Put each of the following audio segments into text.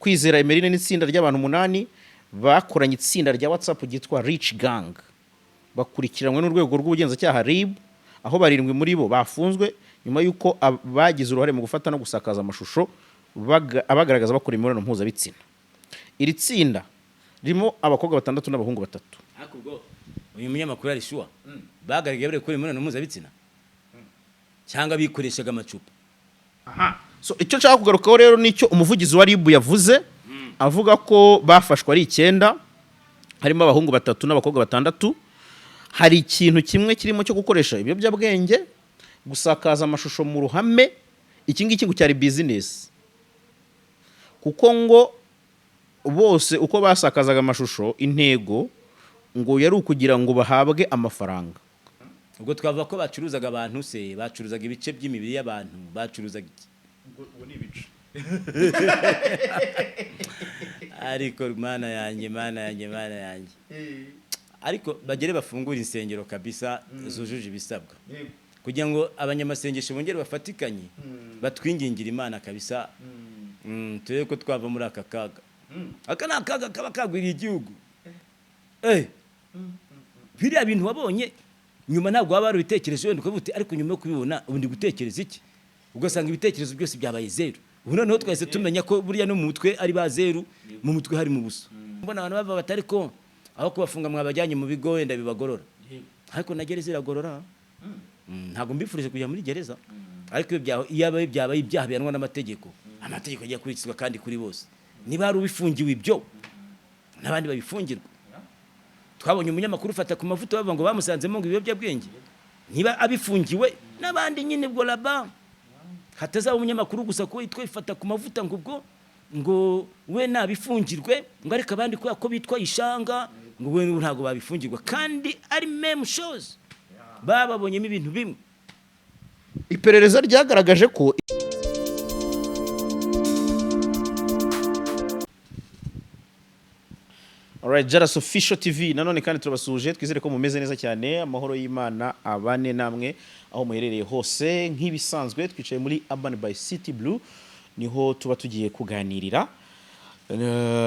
Kwizera Emeline n'itsinda ry'abantu umunani bakoranye itsinda rya WhatsApp ryitwa Rich Gang, bakurikiranwe n'urwego rw'ubugenzacyaha RIB, aho barindwi muri bo bafunzwe nyuma y'uko bagize uruhare mu gufata no gusakaza amashusho abagaragaza bakora imibonano mpuzabitsina. Iri tsinda ririmo abakobwa batandatu n'abahungu batatu. Ariko ubwo uyu munyamakuru ari sure bagaragaye bari gukora imibonano mpuzabitsina cyangwa bikoreshaga amacupa? So icyo nshaka kugarukaho rero nicyo umuvugizi wa RIB yavuze, avuga ko bafashwe ari icyenda, harimo abahungu batatu n'abakobwa batandatu. Hari ikintu kimwe kirimo cyo gukoresha ibiyobyabwenge, gusakaza amashusho mu ruhame. Iki ngiki ngo cyari business, kuko ngo bose uko basakazaga amashusho, intego ngo yari ukugira ngo bahabwe amafaranga. Ubwo twavuga ko bacuruzaga abantu se, bacuruzaga ibice by'imibiri y'abantu, bacuruzaga iki? Ariko Mana yanjye, Mana yanjye, Mana yanjye! Ariko bagere bafungure insengero kabisa zujuje ibisabwa, kugira ngo abanyamasengesho bongere bafatikanye batwingingire Imana kabisa, turebe ko twava muri aka kaga. Aka ni akaga kaba kagwiriye igihugu. Biriya bintu wabonye nyuma ntabwo waba warabitekereje wenda ukavuga uti: "Ariko nyuma yo kubibona ubu ndi gutekereza iki?" Ugasanga ibitekerezo byose byabaye zeru. Ubu noneho twahise tumenya ko buriya no mu mutwe ari ba zeru, mu mutwe hari mu busa. Mbona abantu bava batari ko aho kubafunga mwabajyanye mu bigo wenda bibagorora, ariko na gereza iragorora. Ntabwo mbifurije kujya muri gereza, ariko iyo byabaye ibyaha bihanwa n'amategeko, amategeko agiye akurikizwa kandi kuri bose. Niba hari ubifungiwe ibyo, n'abandi babifungirwa. Twabonye umunyamakuru ufata ku mavuta bavuga ngo bamusanzemo ngo ibiyobyabwenge. Niba abifungiwe, n'abandi nyine. Ubwo laba hatazaba umunyamakuru gusa ko yitwa ifata ku mavuta, ngo ubwo ngo we nabifungirwe, ngo ariko abandi kubera ko bitwa ishanga ngo we ntabwo babifungirwa, kandi ari même chose, bababonyemo ibintu bimwe. Iperereza ryagaragaje ko Alright, Jaras Official TV, nanone kandi turabasuhuje, twizere ko mumeze neza cyane. Amahoro y'Imana abane namwe aho muherereye hose. Nk'ibisanzwe twicaye muri Urban by City Blue, niho tuba tugiye kuganirira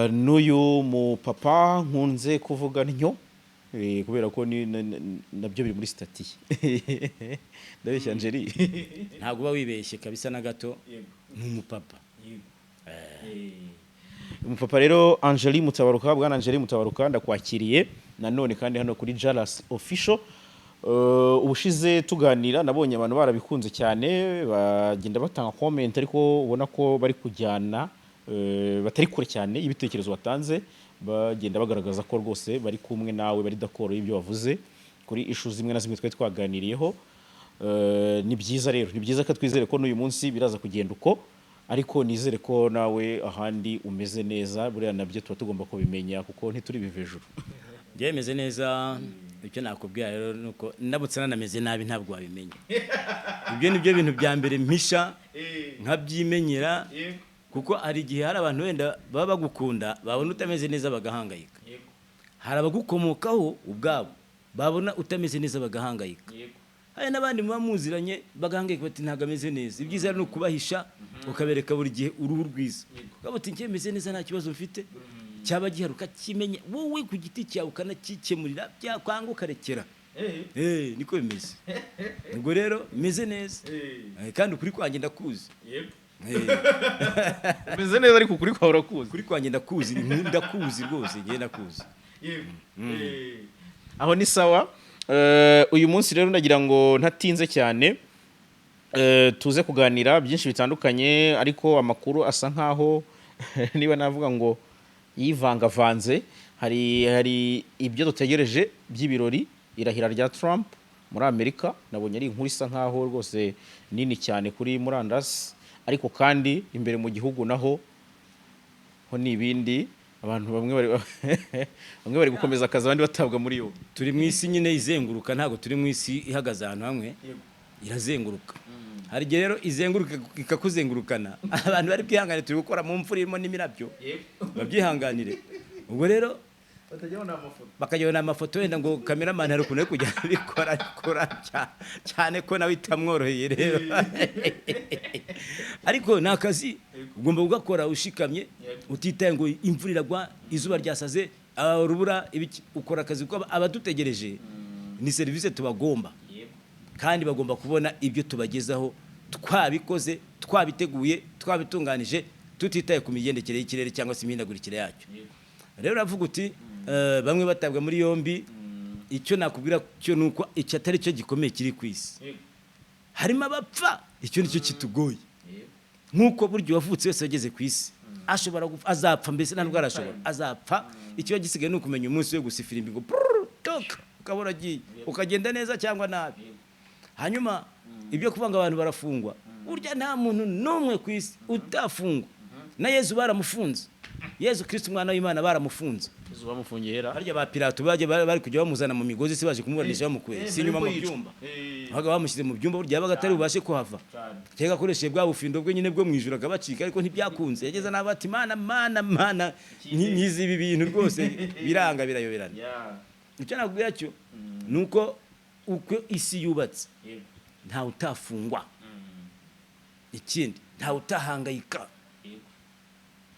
n'uyu mupapa nkunze kuvuga ntyo, kubera ko nabyo biri muri status. Ndabeshya, Angeli? Ntabwo uba wibeshye kabisa na gato, ni umupapa. Umupapa rero Angeli Mutabaruka, bwana Angeli Mutabaruka, ndakwakiriye nanone kandi hano kuri Jaras Official. Ubushize tuganira nabonye abantu barabikunze cyane, bagenda batanga comment, ariko ubona ko bari kujyana batari kure cyane y'ibitekerezo watanze, bagenda bagaragaza ko rwose bari kumwe nawe, bari d'accord y'ibyo wavuze kuri issue zimwe na zimwe twari twaganiriyeho. Ni byiza rero, ni byiza ko twizere ko n'uyu munsi biraza kugenda uko, ariko nizere ko nawe ahandi umeze neza. Buriya nabyo tuba tugomba kubimenya kuko ntituri biva hejuru. Njyewe meze neza. Icyo nakubwira rero ni uko ndamutse nanameze nabi ntabwo wabimenya. Ibyo ni byo bintu bya mbere mpisha nkabyimenyera, kuko hari igihe hari abantu wenda baba bagukunda, babona utameze neza bagahangayika. Hari abagukomokaho ubwabo babona utameze neza bagahangayika. Hari n'abandi muba muziranye bagahangayika bati: "Ntabwo ameze neza." Ibyiza ni ukubahisha, ukabereka buri gihe uruhu rwiza, ukavuga uti: "Njye meze neza, nta kibazo mfite." Cyaba gihari ukakimenya wowe ku giti cyawe, ukanakikemurira, byakwanga ukarekera. Niko bimeze. Ubwo rero meze neza. Kandi ukuri kwanjye ndakuzi. Umeze neza ariko ukuri kwawe urakuzi. Ukuri kwanjye ndakuzi, ndakuzi rwose, njye ndakuzi. Aho ni sawa. Uyu munsi rero ndagira ngo ntatinze cyane, tuze kuganira byinshi bitandukanye, ariko amakuru asa nkaho niba navuga ngo yivangavanze. Hari ibyo dutegereje by'ibirori, irahira rya Trump muri Amerika. Nabonye ari inkuru isa nkaho rwose nini cyane kuri murandasi, ariko kandi imbere mu gihugu naho ho ni ibindi. Abantu bamwe bari gukomeza akazi, abandi batabwa muri yo. Turi mu isi nyine izenguruka, ntabwo turi mu isi ihagaze ahantu hamwe, irazenguruka. Hari igihe rero izenguruka ikakuzengurukana. Abantu bari bwihangane, turi gukora mu mvura irimo n'imirabyo, babyihanganire. Ubwo rero Bakajyana amafoto, wenda ngo cameraman hari ukuntu ari kujya abikora, abikora cyane ko nawe itamworoheye rero. Ariko ni akazi ugomba kugakora ushikamye, utitaye ngo imvura iragwa, izuba ryasaze, urubura, ibiki. Ukora akazi kuko abadutegereje ni serivisi tubagomba, kandi bagomba kubona ibyo tubagezaho twabikoze, twabiteguye, twabitunganije, tutitaye ku migendekere y'ikirere cyangwa se imihindagurikire yacyo. Rero uravuga uti bamwe batabwa muri yombi. Icyo nakubwira cyo ni uko icyo atari cyo gikomeye kiri ku isi. Harimo abapfa, icyo nicyo kitugoye. Nk'uko burya uwavutse wese wageze ku isi ashobora gupfa, azapfa, mbese nta ndwara ashobora, azapfa. Ikiba gisigaye ni ukumenya umunsi we gusa, ifirimbi ngo prrr, tok, ukaba uragiye, ukagenda neza cyangwa nabi. Hanyuma ibyo kuvuga ngo abantu barafungwa, burya nta muntu n'umwe ku isi utafungwa. Na Yezu baramufunze, Yezu Kristo umwana w'Imana baramufunze. Izuba bamufungiye hera? Harya ba Pilato bajya bari kujya bamuzana mu migozi, se baje kumuburanisha bamukuye si inyuma mu byumba? Babaga bamushyize mu byumba, burya yabaga atari bubashe kuhava, cyangwa akoresheje bwa bufindo bwe nyine bwo mu ijuru akabacika. Ariko ntibyakunze, yageze n'aho ati: "Mana, Mana, Mana, nkizi ibi bintu rwose." Biranga, birayoberana. Icyo nakubwira cyo ni uko uko isi yubatse, ntawe utafungwa. Ikindi, ntawe utahangayika.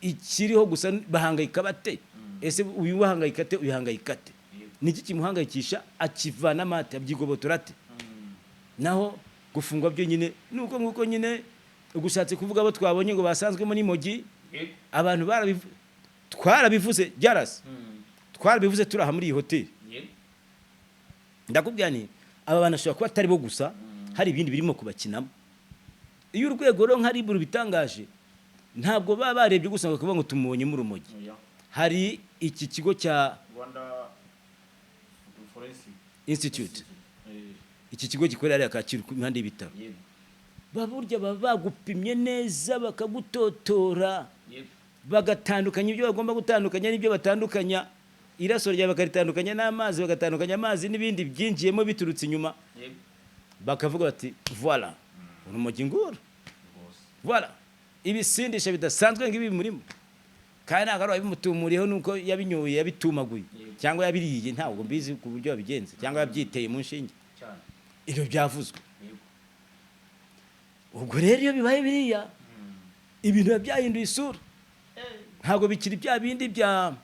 Ikiriho gusa, bahangayika bate? Ese uyu wahangayika ate, uyu hangayika ate? Niki kimuhangayikisha? Akivanamo ate? Abyigobotora ate? Naho gufungwa byo nyine ni uko nguko nyine. Ugushatse kuvuga abo twabonye ngo basanzwemo n'imogi, abantu twarabivuze, byarase, twarabivuze turi aha muri iyi hoteli. Ndakubwira ni aba bantu bashobora kuba atari bo gusa, hari ibindi birimo kubakinamo. Iyo urwego rero nka RIB rubitangaje, ntabwo baba barebye gusa ngo bakavuga ngo tumubonyemo urumogi. Hari iki kigo cya Rwanda Forensic Institute, iki kigo gikorera hariya Kacyiru ku mihanda y'ibitaro. Burya baba bagupimye neza, bakagutotora, bagatandukanya ibyo bagomba gutandukanya n'ibyo batandukanya, iraso ryawe bakaritandukanya n'amazi, bagatandukanya amazi n'ibindi byinjiyemo biturutse inyuma, bakavuga bati: "Voilà, urumogi nguru, voilà ibisindisha bidasanzwe ngibi murimo." Kandi ntabwo ari wabimutumuriyeho, nuko yabinyoye, yabitumaguye cyangwa yabiriye, ntabwo mbizi ku buryo yabigenze, cyangwa yabyiteye mu nshinge. Ibyo byavuzwe. Ubwo rero iyo bibaye biriya, ibintu biba byahinduye isura. Ntabwo bikiri bya bindi bya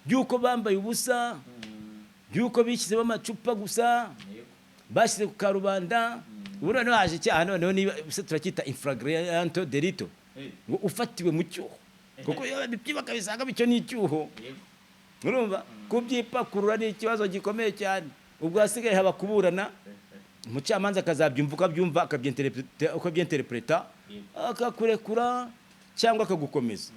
by'uko bambaye ubusa, by'uko bishyizemo amacupa gusa, bashyize ku karubanda. Ubu noneho haje icyaha, noneho niba se turacyita in flagrante delitto, ngo ufatiwe mu cyuho, kuko iyo babipima bakabisanga bityo ni icyuho. Urumva kubyipakurura ni ikibazo gikomeye cyane. Ubwo hasigaye haba kuburana, umucamanza akazabyumva uko abyumva, uko abyinterpreta, akakurekura cyangwa akagukomeza.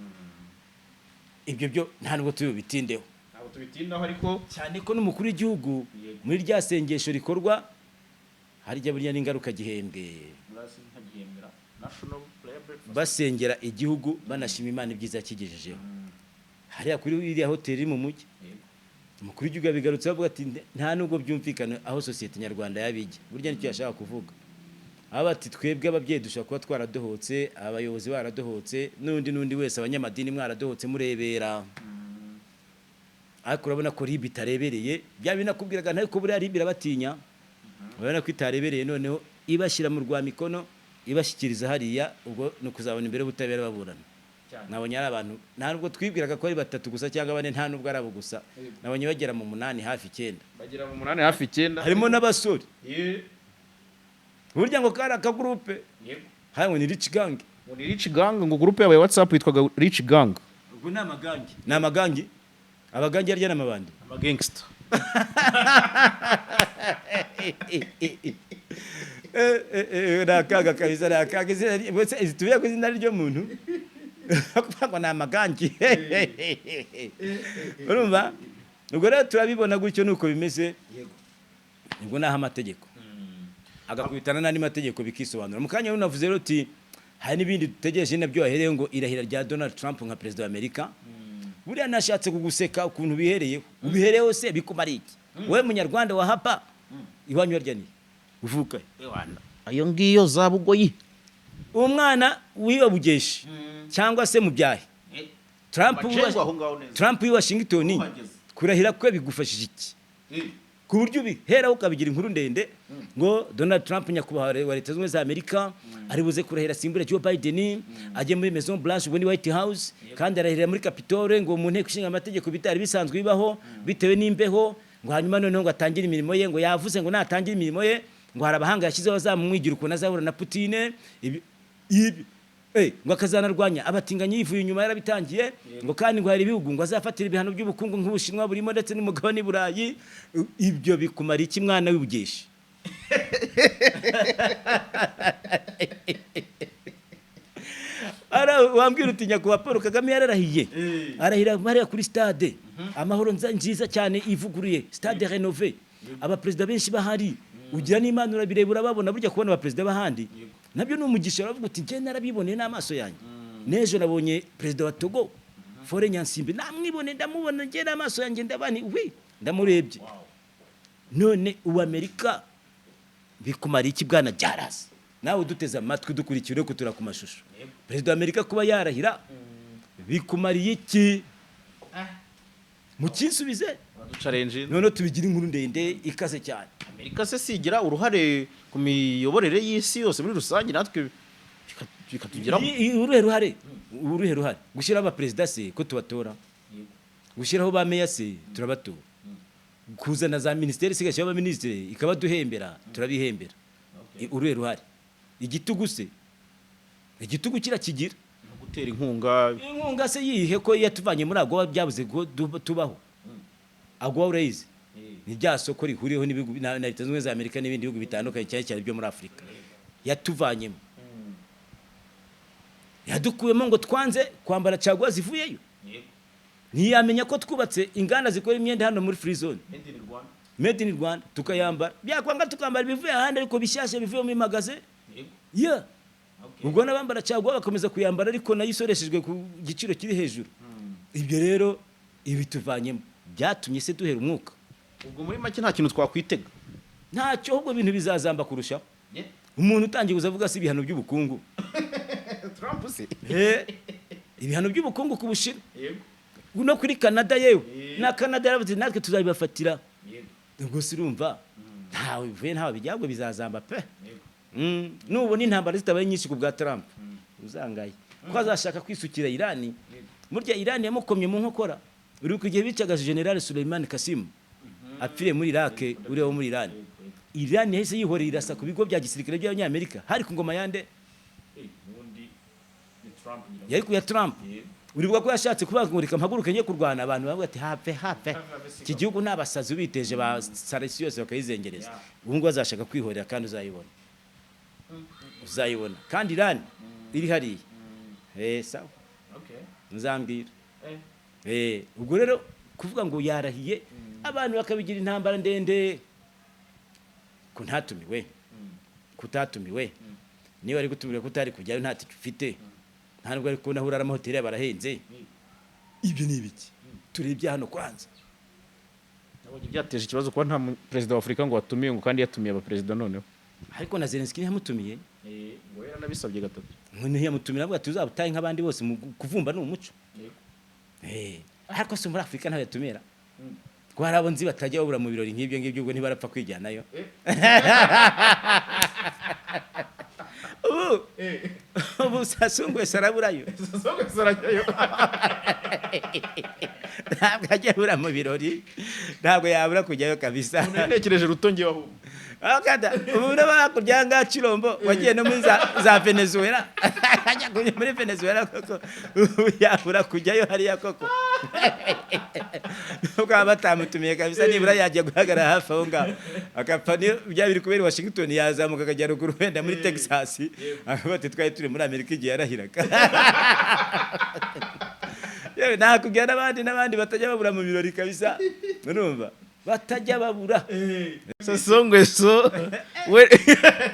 Ibyo byo nta nubwo turi bubitindeho. Ntabwo tubitindaho, ariko Cyane ko n'umukuru w'igihugu muri rya sengesho rikorwa harya, buriya n'ingaruka gihembwe, basengera igihugu, banashima Imana ibyiza yakigejejeho, hariya kuri iriya hoteli iri mu mujyi, umukuru w'igihugu yabigarutse avuga ati: "Nta nubwo byumvikana aho sosiyete nyarwanda yabijya." Burya nicyo yashaka kuvuga. Aho bati: "Twebwe ababyeyi dushobora kuba twaradohotse, abayobozi baradohotse, n'undi n'undi wese, abanyamadini mwaradohotse murebera." Ariko urabona ko RIB itarebereye. Bya binakubwiraga, ariko buriya RIB irabatinya. Urabona ko itarebereye, noneho ibashyira mu rwa mikono, ibashyikiriza hariya. Ubwo ni ukuzabona imbere y'ubutabera baburana. Nabonye ari abantu, nta nubwo twibwiraga ko ari batatu gusa cyangwa bane, nta nubwo ari abo gusa, nabonye bagera mu munani, hafi icyenda. Bagera mu munani, hafi icyenda. Harimo n'abasore. Burya ngo kari akagurupe hano ni rich gang. Ngo ni Rich Gang, ngo groupe yabo ya WhatsApp yitwaga Rich Gang. Ubwo ni amagangi, ni amagangi, abagangi arya n'amabandi. Ama gangster. Ni akaga kabisa, ni akaga. Bose tubiye ku izina ry'umuntu kuvuga ngo ni amagangi. Urumva, ubwo rero turabibona gutyo, nuko bimeze. Ubwo naho amategeko agakubitana n'andi mategeko, bikisobanura. Mu kanya unavuze rero uti hari n'ibindi dutegereje, nabyo wahereyeho ngo irahira rya Donald Trump nka perezida wa Amerika. Buriya nashatse kuguseka ukuntu ubihereyeho. Ubihereyeho se bikumara iki, wowe munyarwanda wa hapa iwanyu? Harya ni uvuka he? Ayo ngiyo za Bugoyi. Umwana w'iyo Bugeshi cyangwa se mu Byahi, Trump Majengo aho ngaho neza. Trump w'i Washington. Uhageze. Kurahira kwe bigufashije iki, ku buryo ubiheraho ukabigira inkuru ndende ngo Donald Trump, nyakubahwa wa Leta Zunze Ubumwe za Amerika, ari buze kurahira asimbure Joe Biden, ajye muri Maison Blanche, ubwo ni White House, kandi arahirira muri Capitole, ngo mu nteko ishinga amategeko bitari bisanzwe bibaho bitewe n'imbeho, ngo hanyuma noneho ngo atangire imirimo ye, ngo yavuze ngo natangira imirimo ye ngo hari abahanga yashyizeho bazamwigira ukuntu azahura na Putin, ibi ngo akazanarwanya abatinganyi yivuye inyuma, yarabitangiye, ngo kandi ngo hari ibihugu ngo azafatira ibihano by'ubukungu nk'Ubushinwa burimo ndetse n'umugabane w'i Burayi. Ibyo bikumara iki, mwana w'ubugeshi? Ara wambwira uti nyakubahwa Paul Kagame yararahiye, arahira hariya kuri Stade Amahoro nziza cyane ivuguruye, stade rénové, abaperezida benshi bahari, ugira n'Imana urabireba urababona. Burya kubona abaperezida b'ahandi nabyo ni umugisha, uravuga uti njye narabiboneye n'amaso yanjye. N'ejo nabonye perezida wa Togo, Faure Gnassingbé, namwibone, ndamubona njye n'amaso yanjye, ndabani wi ndamurebye. None ubu Amerika bikumara iki, bwana Jarasi, nawe uduteze amatwi, dukurikiye uri kutura ku mashusho? Perezida wa Amerika kuba yarahira bikumariye iki? Mukinsubize. Challenge. Noneho tubigira inkuru ndende ikaze cyane. Amerika se sigira uruhare ku miyoborere y'isi yose muri rusange, natwe bikatugeraho? Uruhe ruhare? Uruhe ruhare? Gushyiraho abaperezida se ko tubatora? Gushyiraho ba meya se turabatora? Kuzana za minisiteri isigashyiraho abaminisitiri ikabaduhembera, turabihembera? Uruhe ruhare? Igitugu se, igitugu kirakigira. Gutera inkunga. Inkunga se yihe, ko yatuvanye muri AGOA byabuze ko tubaho? AGOA urayizi, ni rya soko rihuriyeho n'ibihugu na Leta Zunze Ubumwe za Amerika n'ibindi bihugu bitandukanye, cyane cyane byo muri Afurika. Yatuvanyemo, yadukuyemo ngo twanze kwambara caguwa zivuyeyo. Ntiyamenya ko twubatse inganda zikora imyenda hano muri free zone, made in Rwanda, tukayambara, byakwanga tukambara ibivuye ahandi ariko bishyashya bivuye muri magasin. Yeah. Ubwo n'abambara caguwa bakomeza kuyambara, ariko nayo isoreshejwe ku giciro kiri hejuru. Ibyo rero ibi tuvanyemo byatumye se duhera umwuka? Ubwo muri make nta kintu twakwitega? Ntacyo, ahubwo ibintu bizazamba kurushaho. Umuntu utangiye kuza avuga si ibihano by'ubukungu. Trump se? Ibihano by'ubukungu ku Bushinwa no kuri Canada, yewe na Canada yaravuze natwe tuzabibafatira. Ubwo si urumva ntawe bivuye, ntawe bijya, ahubwo bizazamba pe. Nubona intambara zitabaye nyinshi ku bwa Trump, uzangaye ko azashaka kwisukira Irani. Burya Irani yamukomye mu nkokora. Uri ku gihe bicaga General Suleiman Kasim apfiriye muri Iraq, uriya wo muri Irani, Irani yahise yihorera irasa ku bigo bya gisirikare by'Abanyamerika. Hari ku ngoma yande? Yari ku ya Trump. Uribuka ko yashatse kuvuga ngo reka mpaguruke njye kurwana, abantu bavuga ati have have, iki gihugu ni abasazi biteje ba saresi yose bakayizengereza. Ubu ngubu azashaka kwihorera kandi uzayibona, uzayibona. Kandi Irani iri hariya, sawa, muzambwira. Ubwo rero kuvuga ngo yarahiye, abantu bakabigira intambara ndende ko ntatumiwe, kutatumiwe, niba ari gutumira ko utari kujyayo, nta tike ufite, nta nubwo ari kubona aho urara, amahoteli yabo arahenze. Ibyo ni ibiki? Turebye hano kwanza. Nabonye byateje ikibazo kuba nta perezida wa Afurika ngo watumiwe, ngo kandi yatumiye abaperezida noneho. Ariko na Zelensky ntiyamutumiye. Ngo yaranabisabye gatatu. Ngo ntiyamutumira, avuga ati uzabutahe nk'abandi bose, mu kuvumba ni umuco. Ariko se muri Afurika ntawe yatumira? Ko hari abo nzi batajya babura mu birori nk'ibyo ngibyo, ubwo ntibarapfa kwijyanayo? Ubu Sassou Nguesso araburayo, ntabwo ajya abura mu birori, ntabwo yabura kujyayo kabisa. Ntekereje Ruto ngewe ahubwo. Akada ubu n'aba hakurya ngaha Chilombo wagiye no muri za Venezuela, ajya kujya muri Venezuela koko, ubu yabura kujyayo hariya koko? Nubwo baba batamutumiye kabisa, nibura yajya guhagarara hafi aho ngaho akapfa. Niyo byaba biri kubera i Washington, yazamuka akajya ruguru wenda muri Texas, akavuga ati twari turi muri Amerika igihe yarahiraga. Yewe, nakubwira n'abandi n'abandi batajya babura mu birori kabisa, urumva batajya babura. Sassou Nguesso we.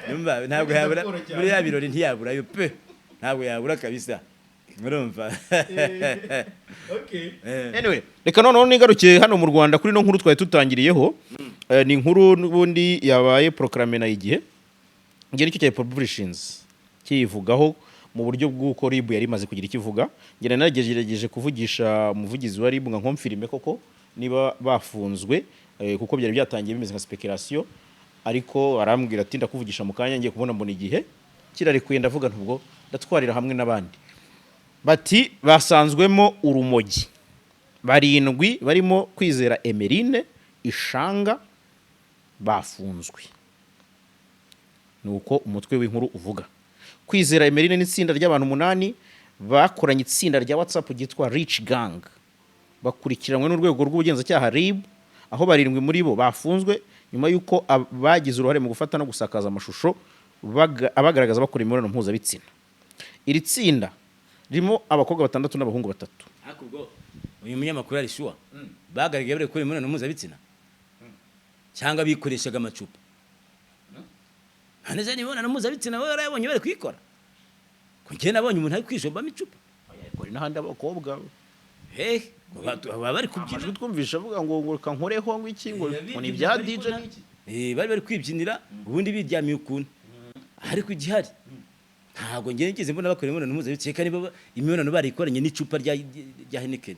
Numva ntabwo yabura muri ya birori, ntiyaburayo pe, ntabwo yabura kabisa, urumva. Anyway, reka noneho nigarukiye hano mu Rwanda kuri no nkuru twari tutangiriyeho. Ni inkuru n'ubundi yabaye proclamé na Igihe, ngiye nicyo cya publishings kiyivugaho mu buryo bw'uko RIB yari imaze kugira icyo ivuga. Njye nagerageje kuvugisha umuvugizi wa RIB ngo nkomfirime koko niba bafunzwe, kuko byari byatangiye bimeze nka speculation, ariko arambwira ati ndakuvugisha mu kanya. Ngiye kubona mbona Igihe kirarekuye, ndavuga ntubwo ndatwarira hamwe n'abandi. Bati basanzwemo urumogi barindwi, barimo Kwizera Emeline Ishanga, bafunzwe. Ni uko umutwe w'inkuru uvuga. Kwizera Emeline n'itsinda ry'abantu umunani bakoranye itsinda rya WhatsApp ryitwa Rich Gang bakurikiranwe n'urwego rw'ubugenzacyaha RIB, aho barindwi muri bo bafunzwe nyuma y'uko bagize uruhare mu gufata no gusakaza amashusho abagaragaza bakora imibonano mpuzabitsina. Iri tsinda ririmo abakobwa batandatu n'abahungu batatu. Ariko ubwo uyu munyamakuru ari sure bagaragaye bari gukora imibonano mpuzabitsina cyangwa bikoreshaga amacupa? None imibonano mpuzabitsina wowe warayabonye bari kuyikora? Ko njye nabonye umuntu ari kwijombamo icupa. Hari n'ahandi abakobwa Hehe? Baba bari kubyina. Amajwi twumvisha avuga ngo reka nkoreho, ngo iki, ngo ni ibya DJ n'iki. Bari kwibyinira, ubundi biryamiye ukuntu. Ariko igihari, ntabwo njye nigeze mbona bakora imibonano mpuzabitsina, kandi niba imibonano barikoranye n'icupa rya Heineken.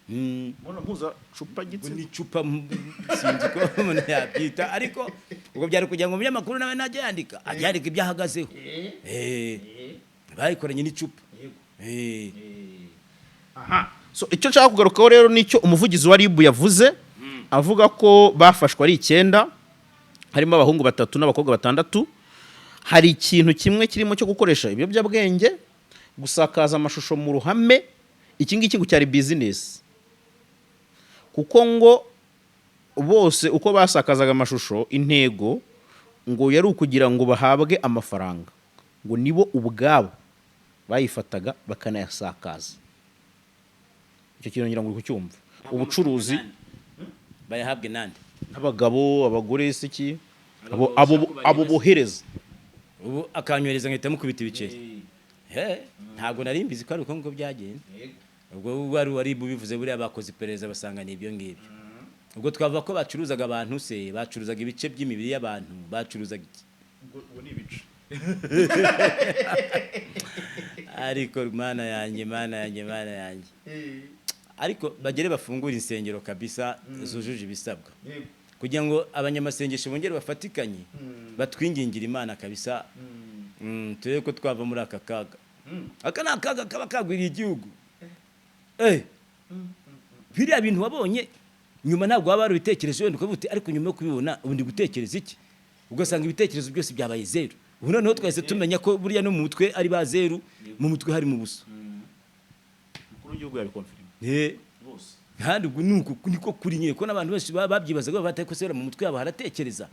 Imibonano mpuzacupa Ubwo gitsina. N'icupa, sinzi ko umuntu yabyita, ariko ubwo byari kugira ngo umunyamakuru nawe najya yandika, ajya yandika ibyo ahagazeho. Bayikoranye n'icupa. So icyo nshaka kugarukaho rero nicyo umuvugizi wa RIB yavuze, avuga ko bafashwe ari icyenda, harimo abahungu batatu n'abakobwa batandatu. Hari ikintu kimwe kirimo cyo gukoresha ibiyobyabwenge, gusakaza amashusho mu ruhame. Iki ngiki ngo cyari bizinesi, kuko ngo bose uko basakazaga amashusho, intego ngo yari ukugira ngo bahabwe amafaranga. Ngo nibo ubwabo bayifataga bakanayasakaza. Icyo kintu ngira ngo uri kucyumva, ubucuruzi. Bayahabwe nande? Abagabo, abagore, se iki, abo Abagabo abo bashaka abo kubareba. Bohereza. Ubu akanyohereza nkahita mukubita ibiceri? He, ntabwo nari mbizi ko ari uko nguko byagenze. Ubwo wari bubivuze, buriya bakoze iperereza basanga ni ibyo ngibyo. Ubwo twavuga ko bacuruzaga abantu se, bacuruzaga ibice by'imibiri y'abantu, bacuruzaga iki? Ni ibice. Ariko Mana yanjye, Mana yanjye, Mana yanjye! Ariko bagere bafungure insengero kabisa zujuje ibisabwa, kugira ngo abanyamasengesho bongere bafatikanye batwingingira Imana kabisa. Turebe ko twava muri aka kaga. Aka ni akaga kaba kagwiriye igihugu. Biriya bintu wabonye nyuma ntabwo waba warabitekereje wenda ukavuga uti ariko nyuma yo kubibona ubu ndi gutekereza iki? Ugasanga ibitekerezo byose byabaye zeru. Ubu noneho twahise tumenya ko buriya no mu mutwe ari ba zeru, mu mutwe hari mu busa. Umukuru w'igihugu yabikonfirima. Bose. Kandi ubwo ni uku niko kuri nyine, ko n'abantu benshi baba babyibazaga batari ko se mu mutwe yabo haratekereza,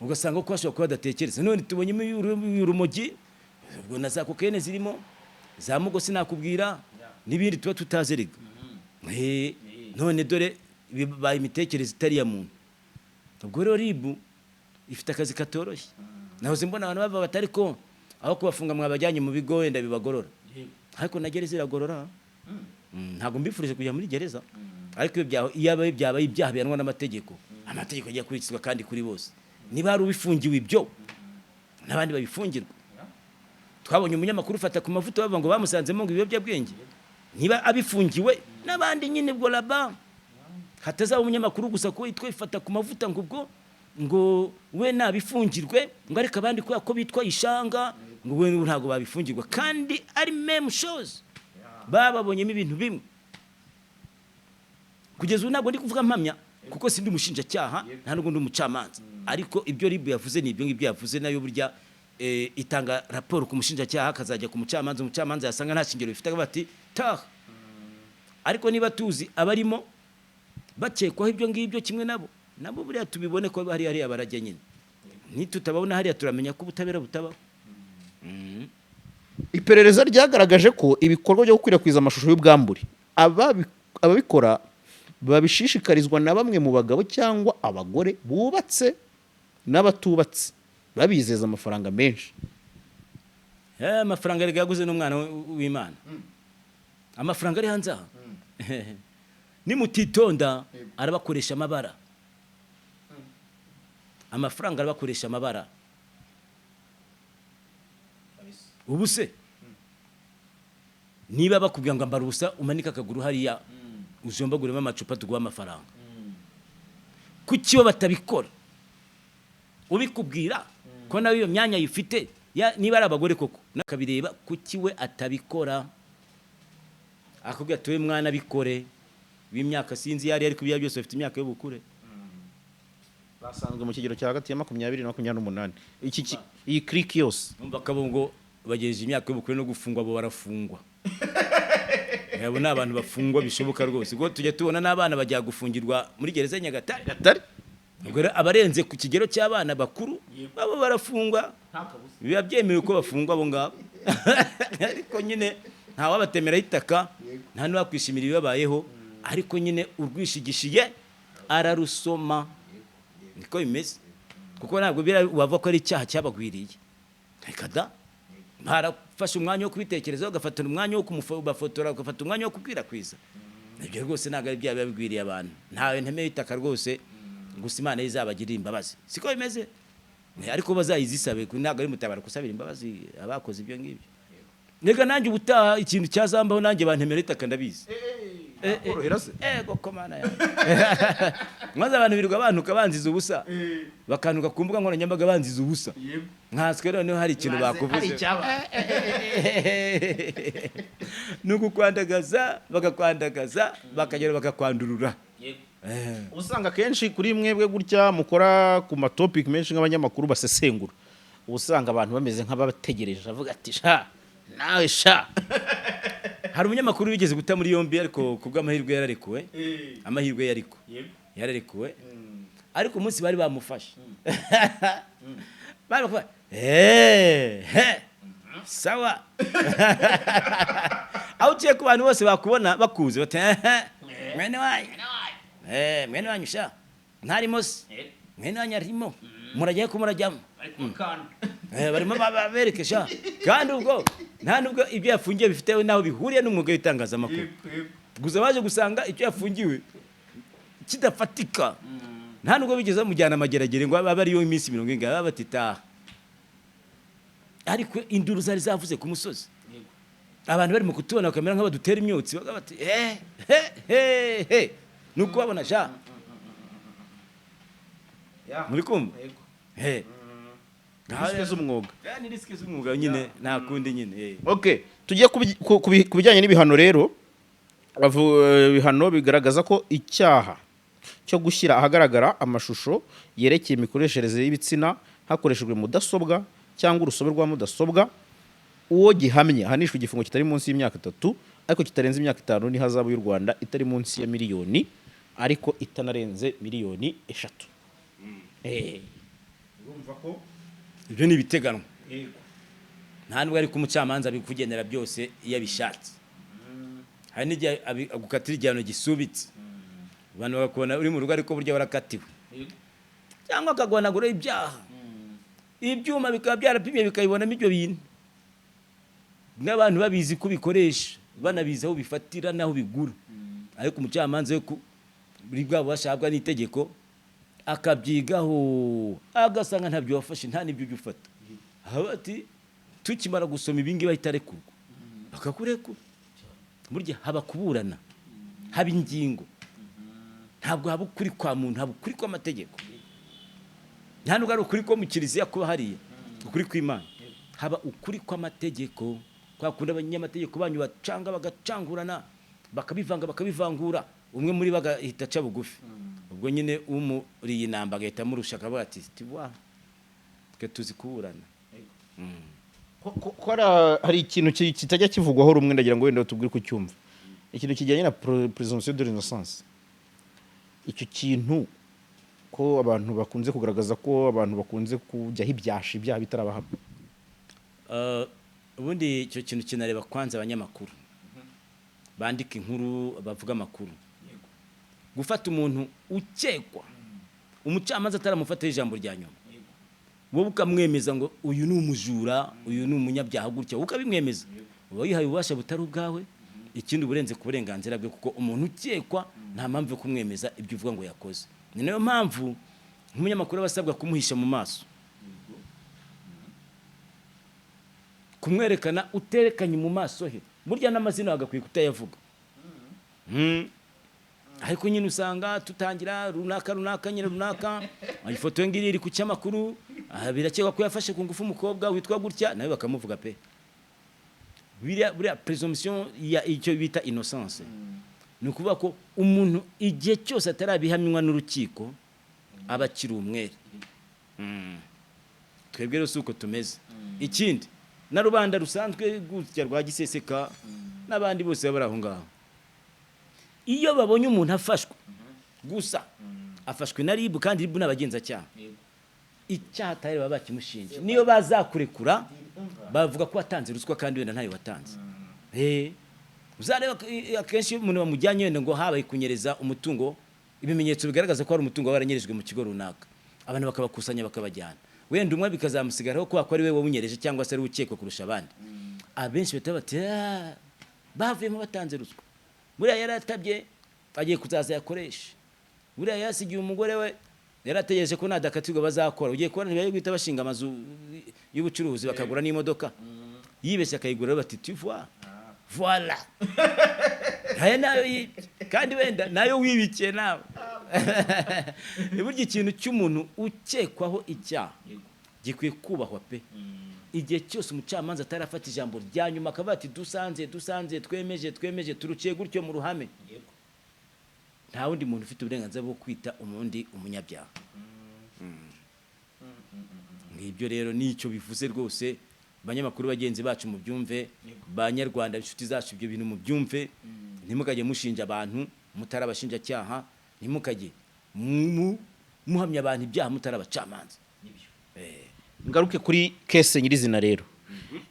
ugasanga ko bashobora kuba badatekereza. None tubonyemo urumogi, ubwo na za kokayine zirimo, za mugosi nakubwira n'ibindi tuba tutazi erega. None dore bibaye imitekerereze itari iya muntu. Ubwo rero RIB ifite akazi katoroshye. Nahoze mbona abantu bava batari ko aho kubafunga mwabajyanye mu bigo wenda bibagorora, ariko na gereza iragorora. Ntabwo mbifurije kujya muri gereza, ariko iyo byabaye ibyaha bihanwa n'amategeko, amategeko agiye akurikizwa kandi kuri bose. Niba hari ubifungiwe ibyo, n'abandi babifungirwa. Twabonye umunyamakuru ufata ku mavuta bavuga ngo bamusanzemo ngo ibiyobyabwenge. Niba abifungiwe, n'abandi nyine. Ubwo raba hatazaba umunyamakuru gusa ko yitwa ifata ku mavuta, ngo ubwo ngo we nabifungirwe, ngo ariko abandi kubera ko bitwa Ishanga ngo we ntabwo babifungirwa, kandi ari même chose, bababonyemo ibintu bimwe. Kugeza ubu ntabwo ndi kuvuga mpamya, kuko sindi umushinjacyaha, nta nubwo ndi umucamanza, ariko ibyo RIB yavuze ni ibyo ngibyo yavuze. Nayo burya itanga raporo ku mushinjacyaha, akazajya ku mucamanza. Umucamanza yasanga nta shingiro bifite, akavuga ati taha. Ariko niba tuzi abarimo bakekwaho ibyo ngibyo kimwe nabo, nabo buriya tubibone ko hari hariya barajya nyine. Nitutababona hariya, turamenya ko ubutabera butabaho. Iperereza ryagaragaje ko ibikorwa byo gukwirakwiza amashusho y'ubwambure ababikora babishishikarizwa na bamwe mu bagabo cyangwa abagore bubatse n'abatubatse, babizeza amafaranga menshi. Amafaranga erega yaguze n'umwana w'Imana. Amafaranga ari hanze aha, nimutitonda arabakoresha amabara. Amafaranga arabakoresha amabara. Ubu se niba bakubwira ngo ambara ubusa, umanike akaguru hariya. Ujombaguremo amacupa, tuguhe amafaranga. Kuki bo batabikora? Ubikubwira ko nawe iyo myanya ayifite, niba ari abagore koko nakabireba, kuki we atabikora? Akubwira ati: "We mwana, bikore." W'imyaka sinzi iyo ari, ariko ibyo byose bafite imyaka y'ubukure. Basanzwe mu kigero cya hagati ya 20 na 28. Iyi clique yose. Numva ko abo ngo bagejeje imyaka y'ubukure no gufungwa, abo barafungwa. Abo ni abantu bafungwa bishoboka rwose, ubwo tujya tubona n'abana bajya gufungirwa muri gereza ya Nyagatare. Gatare. Ubwo rero abarenze ku kigero cy'abana bakuru babo barafungwa, biba byemewe ko bafungwa abo ngabo. Ariko nyine ntawabatemeraho itaka, nta n'uwakwishimira ibibabayeho, ariko nyine urwishigishiye ararusoma, niko bimeze. Kuko ntabwo wavuga ko ari icyaha cyabagwiriye, reka da. Barafashe umwanya wo kubitekerezaho, ugafatana umwanya wo kumufotora, ugafata umwanya wo gukwirakwiza ibyo. Rwose ntabwo ari bya biba bigwiriye abantu, ntawe ntemeye itaka rwose. Gusa Imana izabagirira imbabazi, siko bimeze? Ariko bazayizisabe, ntabwo ari mutabara gusabira imbabazi abakoze ibyo ngibyo. Reka nanjye ubutaha ikintu cyazambaho, nanjye bantemera itaka, ndabizi. Korohera se? Ego ko Mana yanjye, maze abantu birirwa bantuka banziza ubusa, bakantuka ku mbuga nkoranyambaga banziza ubusa, nkanswe noneho hari ikintu bakuvuze. Ni ukukwandagaza, bakakwandagaza, bakagera bakakwandurura. Usanga akenshi kuri mwebwe gutya mukora ku ma topic menshi nk'abanyamakuru basesengura, uba usanga abantu bameze nk'abategereje, avuga ati: "Sha nawe sha." Hari umunyamakuru wigeze guta muri yombi, ariko ku bw'amahirwe yararekuwe. Amahirwe yariko yararekuwe, ariko umunsi bari bamufashe bari bakuvuga: "Eh, he, sawa." Aho uciye ku bantu bose bakubona bakuzi, bati: "Eh, mwene wanyu, eh, mwene wanyu sha ntarimo se? Mwene wanyu arimo, murajyayo ko murajyamo." Barimo berekesha, kandi ubwo nta nubwo ibyo yafungiwe bifite n'aho bihuriye n'umwuga w'itangazamakuru. Gusa baje gusanga icyo yafungiwe kidafatika. Nta nubwo bigeze bamujyana amageragere ngo abe ariyo iminsi 40, baba bati: "Taha." Ariko induru zari zavuze ku musozi, abantu barimo kutubona bakamera nk'abadutera imyotsi, bakavuga bati: "Eh, he he he." Ni ukubabona sha, muri kumva? He. Risque z'umwuga. Ni risque z'umwuga nyine, nta kundi nyine, eh. Okay, tujye ku bijyanye n'ibihano rero. Ibihano bigaragaza ko icyaha cyo gushyira ahagaragara amashusho yerekeye imikoreshereze y'ibitsina hakoreshejwe mudasobwa cyangwa urusobe rwa mudasobwa, uwo gihamye ahanishwa igifungo kitari munsi y'imyaka 3 ariko kitarenze imyaka 5, n'ihazabu y'u Rwanda itari munsi ya miliyoni ariko itanarenze miliyoni 3. Urumva ko Ibyo ni ibiteganwa, nta nubwo ariko umucamanza abikugenera byose iyo abishatse. Hari n'igihe agukatira igihano gisubitse, abantu bakakubona uri mu rugo, ariko burya warakatiwe, cyangwa akaguhanagura ibyaha, ibyuma bikaba byarapimye bikabibonamo ibyo bintu, n'abantu babizi ko ubikoresha, banabizi aho ubifatira n'aho ubigura. Ariko umucamanza we buri bwa bubasha ahabwa n'itegeko akabyigaho, agasanga ntabyo wafashe, nta n'ibyo ujya ufata, aho ati: "Tukimara gusoma ibi ngibi, ahita arekurwa." Bakakurekura. Burya haba kuburana, haba ingingo, ntabwo haba ukuri kwa muntu, haba ukuri kw'amategeko. Nta nubwo ari ukuri ko mu kiliziya kuba hariya ukuri kw'Imana, haba ukuri kw'amategeko, kwa kundi abanyamategeko banyu bacanga, bagacangurana, bakabivanga, bakabivangura, umwe muri bo agahita aca bugufi. Ubwo nyine umuriye inamba agahita amurusha, akavuga ati: "Tiwa twe tuzi kuburana." Ko hari ikintu kitajya kivugwaho rumwe, ndagira ngo wenda tubwire uko ucyumva, ikintu kijyanye na présomption de l'innocence. Icyo kintu ko abantu bakunze kugaragaza ko abantu bakunze kujyaho ibyasha, ibyaha bitarabahama. Ubundi icyo kintu kinareba kwanza abanyamakuru bandika inkuru, bavuga amakuru. Gufata umuntu ukekwa, umucamanza ataramufataho ijambo rya nyuma, wowe ukamwemeza ngo uyu ni umujura, uyu ni umunyabyaha gutya, wowe ukabimwemeza, uba wihaye ububasha butari ubwawe. Ikindi, uburenze ku burenganzira bwe, kuko umuntu ukekwa nta mpamvu yo kumwemeza ibyo uvuga ngo yakoze. Ni nayo mpamvu nk'umunyamakuru aba asabwa kumuhisha mu maso, kumwerekana uterekanye mu maso he. Burya n'amazina wagakwiye kutayavuga. Ariko nyine usanga tutangira runaka runaka nyine runaka, ifoto ye ngiri iri ku cyamakuru, aha birakekwa ko yafashe ku ngufu umukobwa witwa gutya, nawe bakamuvuga pe. Buriya présomption ya icyo bita innocence, ni ukuvuga ko umuntu igihe cyose atarabihamywa n'urukiko aba akiri umwere. Twebwe rero si uko tumeze. Ikindi, na rubanda rusanzwe gutya rwa giseseka n'abandi bose baba bari aho ngaho, iyo babonye umuntu afashwe gusa, afashwe na RIB, kandi RIB ni abagenzacyaha, icyaha atari baba bakimushinja. Niyo bazakurekura, bavuga ko watanze ruswa kandi wenda ntayo watanze. Uzareba akenshi iyo umuntu bamujyanye wenda ngo habaye kunyereza umutungo, ibimenyetso bigaragaza ko hari umutungo waba waranyerejwe mu kigo runaka, abantu bakabakusanya bakabajyana, wenda umwe bikazamusigaraho kubera ko ari we wawunyereje cyangwa se ari we ukekwa kurusha abandi, abenshi bahita bati: "Ah, bavuyemo batanze ruswa, buriya yaratabye agiye kuzaza yakoresha, buriya yasigiye umugore we, yarategereje ko nadakatirwa bazakora." Ugiye kubona ntibari guhita bashinga amazu y'ubucuruzi, bakagura n'imodoka, yibeshye akayigura, rero bati: "Tu vois, voilà, aya nayo yibye." Kandi wenda nayo wibikiye nawe. Burya ikintu cy'umuntu ukekwaho icyaha gikwiye kubahwa pe. Igihe cyose umucamanza atarafata ijambo rya nyuma akavuga ati: Dusanze twemeje, turuciye gutyo mu ruhame," nta wundi muntu ufite uburenganzira bwo kwita umundi umunyabyaha. Ngibyo rero nicyo bivuze rwose. Banyamakuru bagenzi bacu, mubyumve. Banyarwanda inshuti zacu, ibyo bintu mubyumve. Ntimukajye mushinja abantu mutari abashinjacyaha, ntimukajye muhamya abantu ibyaha mutari abacamanza. Ngaruke kuri case nyirizina rero,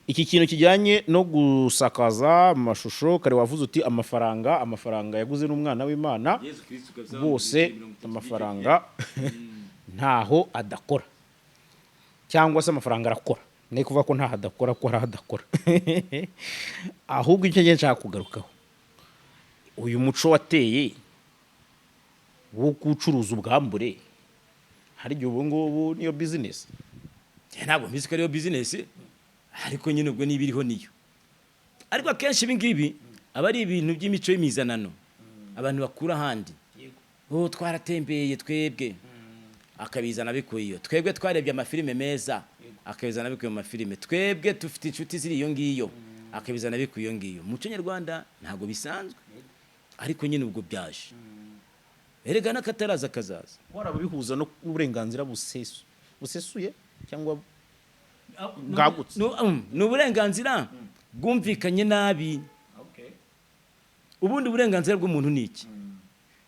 iki kintu kijyanye no gusakaza amashusho. Kare wavuze uti amafaranga yaguze n'umwana w'Imana bose, amafaranga ntaho adakora, cyangwa se amafaranga arakora. Ni kuvuga ko ntaho adakora, ko hari aho adakora. Ahubwo icyo ngiye nshaka kugarukaho, uyu muco wateye wo gucuruza ubwambure, hari igihe ubu ngubu niyo bizinesi? Ntabwo mbizi ko ariyo bizinesi, ariko nyine ubwo niba iriho niyo. Ariko akenshi ibi ngibi aba ari ibintu by'imico y'imizanano abantu bakura ahandi. Oh, twaratembeye twebwe, akabizana bikuye iyo. Twebwe twarebye amafilime meza, akabizana bikuye mu mafilime. Twebwe dufite inshuti ziri iyo ngiyo, akabizana bikuye iyo ngiyo. Mu muco nyarwanda ntabwo bisanzwe, ariko nyine ubwo byaje. Erega n'akataraza kazaza. Warabihuza no n'uburenganzira busesuye cyangwa bwagutse? Ni uburenganzira bwumvikanye nabi. Ubundi uburenganzira bw'umuntu ni iki?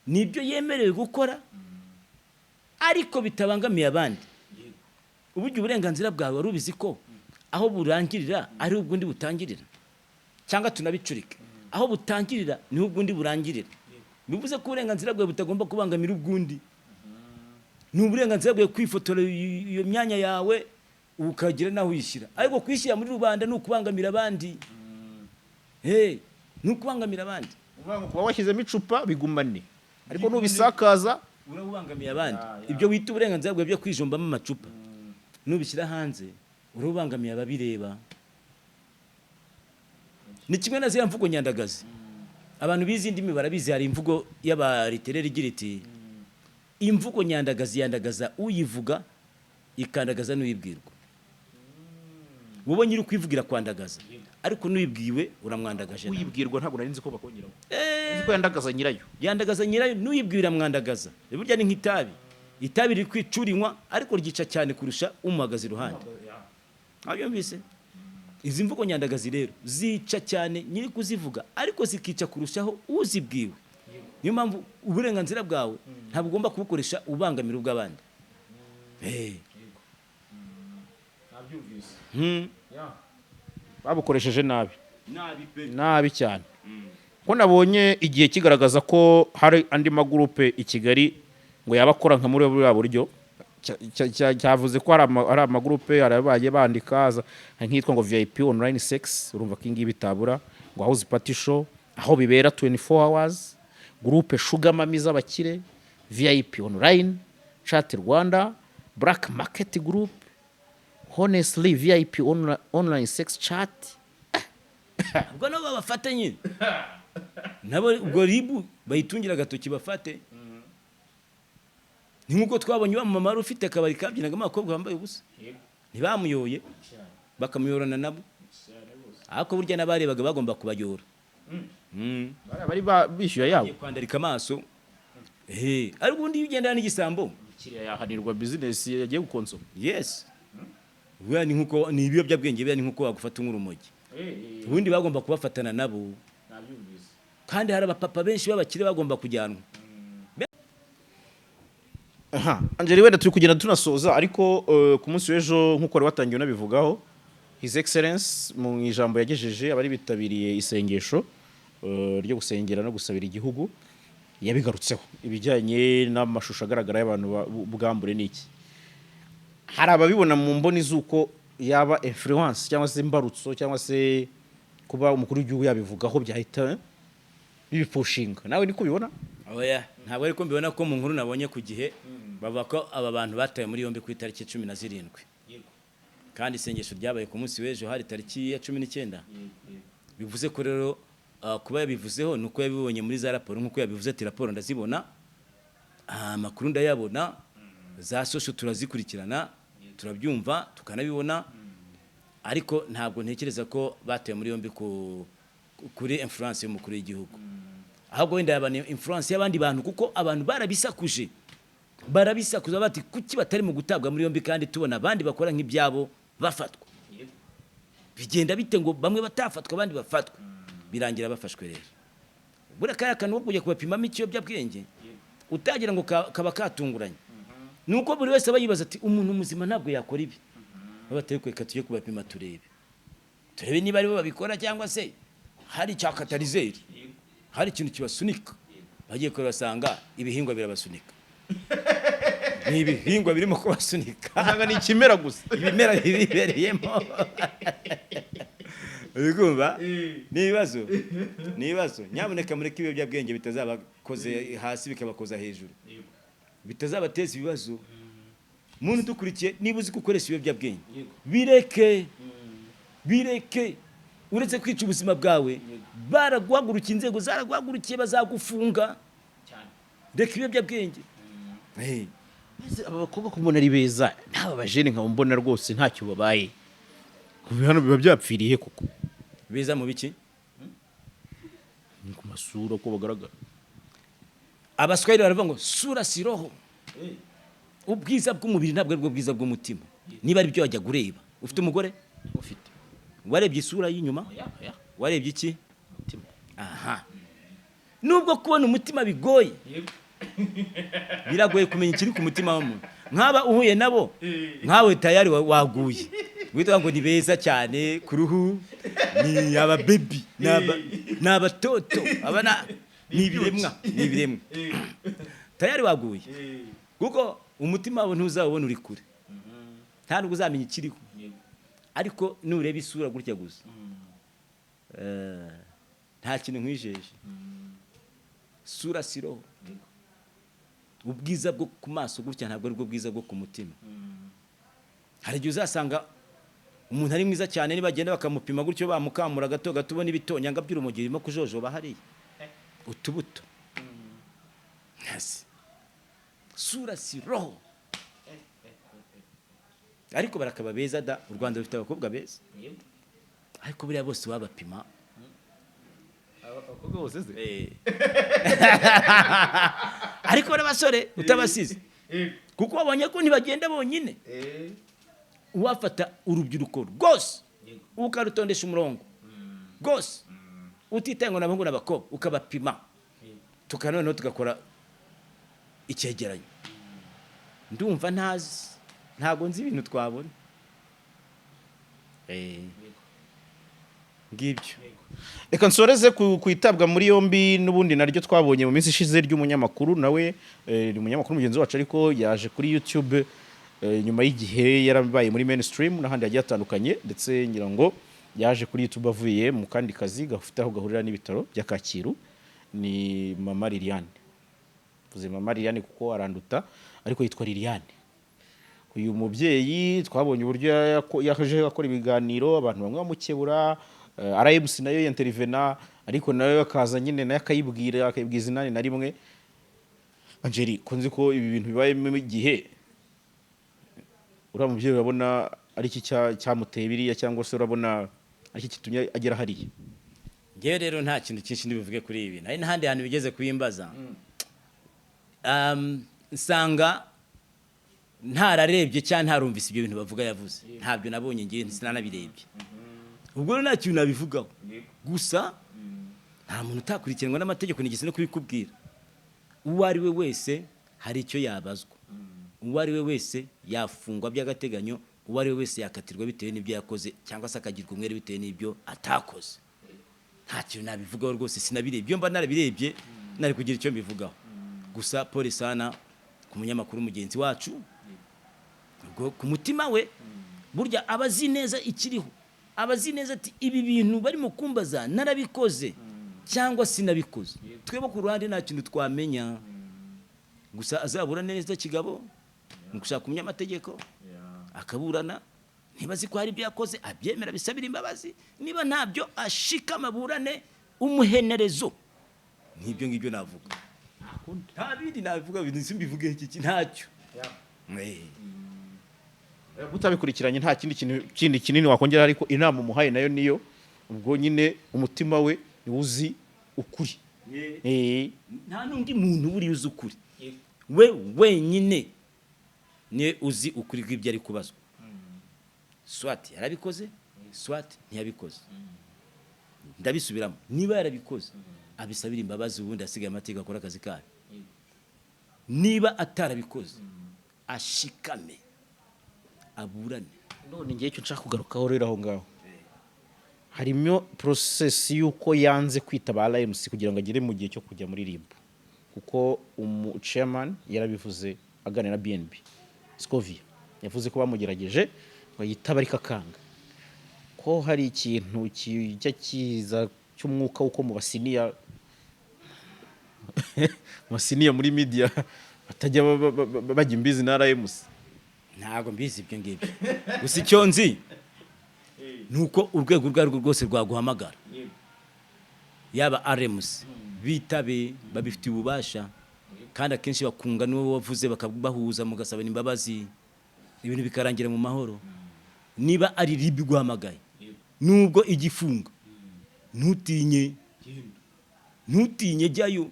Ni ibyo yemerewe gukora ariko bitabangamiye abandi. Uburyo uburenganzira bwawe, wari ubizi ko aho burangirira ari ubw'undi butangirira? Cyangwa tunabicurike, aho butangirira niho ubw'undi burangirira. Bivuze ko uburenganzira bwawe butagomba kubangamira ubw'undi. Ni uburenganzira bwawe kwifotora iyo myanya yawe, ukagira n'aho uyishyira, ariko kuyishyira muri rubanda ni ukubangamira abandi. Hey, ni ukubangamira abandi. Uvuga ngo kuba washyizemo icupa bigumane, ariko nubisakaza urabubangamiye abandi. Ibyo wita uburenganzira bwawe byo kwijombamo amacupa, nubishyira hanze urabubangamiye ababireba. Ni kimwe na ziriya mvugo nyandagazi. Abantu bizi indimi barabizi, hari imvugo y'abaritereri igira iti: "Imvugo nyandagazi yandagaza uyivuga, ikandagaza n'uyibwirwa." Wowe nyiri kwivugira kwandagaza, ariko n'uyibwiwe uramwandagaje nawe. Uyibwirwa ntabwo nari nzi ko bakongeraho. Nzi ko yandagaza nyirayo. Yandagaza nyirayo, n'uyibwira iramwandagaza. Burya ni nk'itabi, itabi riri kwicurinywa ariko ryica cyane kurusha umuhagaze iruhande. Wabyumvise? Izi mvugo nyandagazi rero zica cyane nyiri kuzivuga, ariko zikica kurushaho uzibwiwe. Niyo mpamvu uburenganzira bwawe ntabwo ugomba kubukoresha ubangamira ubw'abandi. Babukoresheje nabi. Nabi pe. Nabi cyane, ko nabonye igihe kigaragaza ko hari andi magurupe i Kigali ngo yaba akora nka muri buriya buryo. Cyavuze ko hari amagurupe, hari abagiye bandika hari nk'iyitwa ngo VIP online sex, urumva ko iyi ngiyi bitabura, ngo house party show, aho bibera 24 hours, groupe sugar mummy z'abakire, VIP online chat Rwanda, black market group, honestly VIP online sex chat. Ubwo nabo babafata nyine. Nabo ubwo RIB bayitungira agatoki bafate. Ni nk'uko twabonye wa mama wari ufite akabari kabyinagamo abakobwa bambaye ubusa, ntibamuyoye bakamuyorana nabo, ariko burya n'abarebaga bagomba kubayora. Bari bishyuye yabo. Agiye kwandarika amaso. Ariko ubundi iyo ugendana n'igisambo, Umukiriya yahanirwa business yagiye gukonsoma. Yes, buriya ni nkuko ni ibiyobyabwenge, buriya ni nkuko wagufata nk'urumogi. Ubundi bagomba kubafatana nabo, kandi hari abapapa benshi b'abakire bagomba kujyanwa. Aha Angeli, wenda turi kugenda tunasoza, ariko ku munsi w'ejo, nk'uko wari watangiye unabivugaho, His Excellence mu ijambo yagejeje abari bitabiriye isengesho ryo gusengera no gusabira igihugu, yabigarutseho ibijyanye n'amashusho agaragara y'abantu bwambure n'iki. Hari ababibona mu mboni z'uko yaba influence cyangwa se imbarutso, cyangwa se kuba umukuru w'igihugu yabivugaho byahita bibipushinga. Nawe niko ubibona? Oya, ntabwo ariko mbibona, ko mu nkuru nabonye ku gihe bavuga ko aba bantu batawe muri yombi ku itariki 17, kandi isengesho ryabaye ku munsi w'ejo, hari tariki ya 19. Bivuze ko rero kuba yabivuzeho ni uko yabibonye muri za raporo, nk'uko yabivuze ati: "Raporo ndazibona, amakuru ndayabona, za social turazikurikirana, turabyumva tukanabibona." Ariko ntabwo ntekereza ko batawe muri yombi kuri influence y'umukuru w'igihugu, ahubwo wenda yaba ni influence y'abandi bantu, kuko abantu barabisakuje, barabisakuza bati: "Kuki batari mu gutabwa muri yombi kandi tubona abandi bakora nk'ibyabo bafatwa? Bigenda bite ngo bamwe batafatwa, abandi bafatwa?" Birangira bafashwe. Rero buriya kariya kantu ko kujya kubapimamo ikiyobyabwenge utagira ngo kaba katunguranye, ni uko buri wese aba yibaza ati: "Umuntu muzima ntabwo yakora ibi." Baba batari reka tujye kubapima, turebe niba aribo babikora cyangwa se hari icya catalyseur, hari ikintu kibasunika. Bagiye kureba basanga ibihingwa birabasunika, ni ibihingwa birimo kubasunika. Usanga ni ikimera gusa. Ibimera bibereyemo. Uri kumva? Ni ibibazo, ni ibibazo. Nyamuneka mureke ibiyobyabwenge bitazabakoze hasi bikabakoza hejuru, bitazabateza ibibazo. Muntu udukurikiye, niba uzi gukoresha ibiyobyabwenge, bireke, bireke. Uretse kwica ubuzima bwawe, baraguhagurukiye, inzego zaraguhagurukiye, bazagufunga. Reka ibiyobyabwenge. Ese aba bakobwa ko mbona ari beza, n'aba bajene nkaba mbona rwose ntacyo babaye, kuva hano biba byapfiriye koko? Beza mu biki? Ni ku masura uko bagaragara. Abaswahili baravuga ngo "sura si roho". Ubwiza bw'umubiri ntabwo ari bwo bwiza bw'umutima. Niba ari byo wajya ureba, ufite umugore? Ufite. Warebye isura y'inyuma? Oya. Warebye iki? Umutima. Aha, nubwo kubona umutima bigoye, biragoye kumenya ikiri ku mutima w'umuntu. Nk'aba uhuye nabo nkawe, tayari waguye witwa ngo ni beza cyane ku ruhu, ni ababebi, ni abatoto, aba ni ibiremwa, ni ibiremwa. Tayari waguye, kuko umutima wabo ntuzawubona, uri kure, nta nubwo uzamenya ikiriho. Ariko nureba isura gutya gusa, nta kintu nkwijeje. Sura si roho. Ubwiza bwo ku maso gutya ntabwo ari bwo bwiza bwo ku mutima. Hari igihe uzasanga umuntu ari mwiza cyane, nibagenda bakamupima gutyo, bamukamura gato gato, ubona ibitonyanga by'urumogi birimo kujojoba hariya, utubuto. Hasi sura si roho. Ariko barakaba beza da. U Rwanda rufite abakobwa beza, ariko buriya bose wabapima. Abakobwa bose se? Ariko n'abasore utabasize, kuko babonye ko ntibagenda bonyine. Uwafata urubyiruko rwose ukarutondesha umurongo rwose, utitaye ngo n'abahungu n'abakobwa, ukabapima, noneho tugakora icyegeranyo, ndumva ntazi, ntabwo nzi ibintu twabona. Ngibyo. Reka nsoreze ku itabwa muri yombi n'ubundi naryo twabonye mu minsi ishize ry'umunyamakuru nawe, ni umunyamakuru mugenzi wacu, ariko yaje kuri YouTube nyuma y'igihe yarabaye muri mainstream n'ahandi hagiye hatandukanye, ndetse ngira ngo yaje kuri YouTube avuye mu kandi kazi gafite aho gahurira n'ibitaro bya Kacyiru. Ni Mama Liliane. Mvuze Mama Liliane kuko aranduta, ariko yitwa Liliane. Uyu mubyeyi twabonye uburyo yaje akora ibiganiro, abantu bamwe bamukebura, RMC nayo yenterivena. Ariko nawe akaza nyine, nawe akayibwira, akayibwiza 81. Angeli, ko nzi ko ibi bintu bibayemo igihe, uriya mubyeyi urabona ari iki cyamuteye biriya, cyangwa se urabona ari iki kitumye agera hariya? Ngewe rero nta kintu cyinshi ndibuvuge kuri ibi bintu. Hari n'ahandi hantu bigeze kubimbaza, nsanga ntararebye cyangwa ntarumvise ibyo bintu bavuga yavuze. Ntabyo nabonye ngewe, sinanabirebye. Ubwo rero nta kintu nabivugaho. Gusa nta muntu utakurikiranwa n'amategeko, nigeze no kubikubwira. Uwo ari we wese hari icyo yabazwa, uwo ari we wese yafungwa by'agateganyo, uwo ari we wese yakatirwa bitewe n'ibyo yakoze, cyangwa se akagirwa umwere bitewe n'ibyo atakoze. Nta kintu nabivugaho rwose, sinabirebye. Iyo mba narabirebye nari kugira icyo mbivugaho. Gusa pole sana ku munyamakuru mugenzi wacu. Ubwo ku mutima we burya aba azi neza ikiriho, aba azi neza ati: "Ibi bintu barimo kumbaza narabikoze cyangwa sinabikoze." Twebwe ku ruhande nta kintu twamenya. Gusa azaburane neza kigabo, ni gushaka umunyamategeko akaburana. Niba azi ko hari ibyo yakoze, abyemera, bisabira imbabazi. Niba ntabyo, ashikama, aburane umuhenerezo. Nk'ibyo ngibyo navuga, nta bindi nabivuga. Ibintu simbivuge iki, ntacyo. Utabikurikiranye nta kindi kintu kindi kinini wakongera, ariko inama umuhaye nayo niyo. Ubwo nyine umutima we niwo uzi ukuri. Nta n'undi muntu buriya uzi ukuri, we wenyine niwe uzi ukuri kw'ibyo ari kubazwa. Soit yarabikoze, soit ntiyabikoze. Ndabisubiramo: niba yarabikoze, abisabira imbabazi, ubundi asigaye amategeko akora akazi kayo. Niba atarabikoze, ashikame, aburane. None ngiye icyo nshaka kugarukaho rero aho ngaho, harimo process y'uko yanze kwitaba RMC kugira ngo agere mu gihe cyo kujya muri RIB, kuko umu chairman yarabivuze aganira na BNB Scovia, yavuze ko bamugerageje ngo yitaba ariko akanga, ko hari ikintu kijya kiza cy'umwuka w'uko mu basiniya muri media batajya bajya imbizi na RMC. Ntabwo mbizi ibyo ngibyo. Gusa icyo nzi ni uko urwego urwo arirwo rwose rwaguhamagara, yaba RMC, bitabe, babifitiye ububasha. Kandi akenshi bakunga n'uwo wavuze, bakabahuza, mugasabana imbabazi, ibintu bikarangira mu mahoro. Niba ari RIB iguhamagaye, nubwo igifunga, ntutinye, ntutinye, jyayo,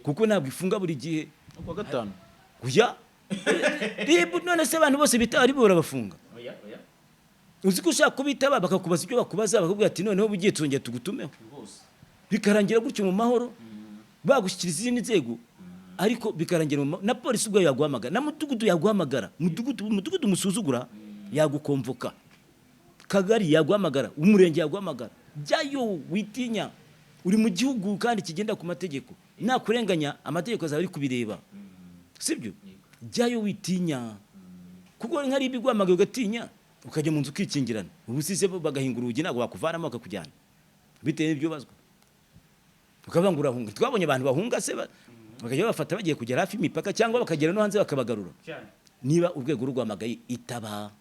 kuko ntabwo ifunga buri gihe. Kuwa gatanu. Oya, RIB none se abantu bose bitaba RIB barabafunga? Uzi ko ushaka kubitaba, bakakubaza ibyo bakubaza, bakakubwira ati: "Noneho ugiye, tuzongera tugutumeho," bikarangira gutyo mu mahoro, bagushyikiriza izindi nzego, ariko bikarangira mu mahoro. Na polisi ubwayo yaguhamagara, na mudugudu yaguhamagara. Mudugudu, mudugudu musuzugura yagukomvoka, kagari yaguhamagara, umurenge yaguhamagara. Jyayo, witinya. Uri mu gihugu kandi kigenda ku mategeko. Nakurenganya, amategeko azaba ari kubireba, sibyo? Jyayo, witinya, kuko nka RIB iguhamagaye ugatinya, ukajya mu nzu ukikingirana, ubu usize bagahinga urugi, ntabwo bakuvanamo bakakujyana bitewe n'ibyo ubazwa, ukavuga ngo urahunga. Twabonye abantu bahunga se bakajya babafata bagiye kugera hafi y'imipaka, cyangwa bakagera no hanze bakabagarura. Niba urwego rugwamagaye, itaba.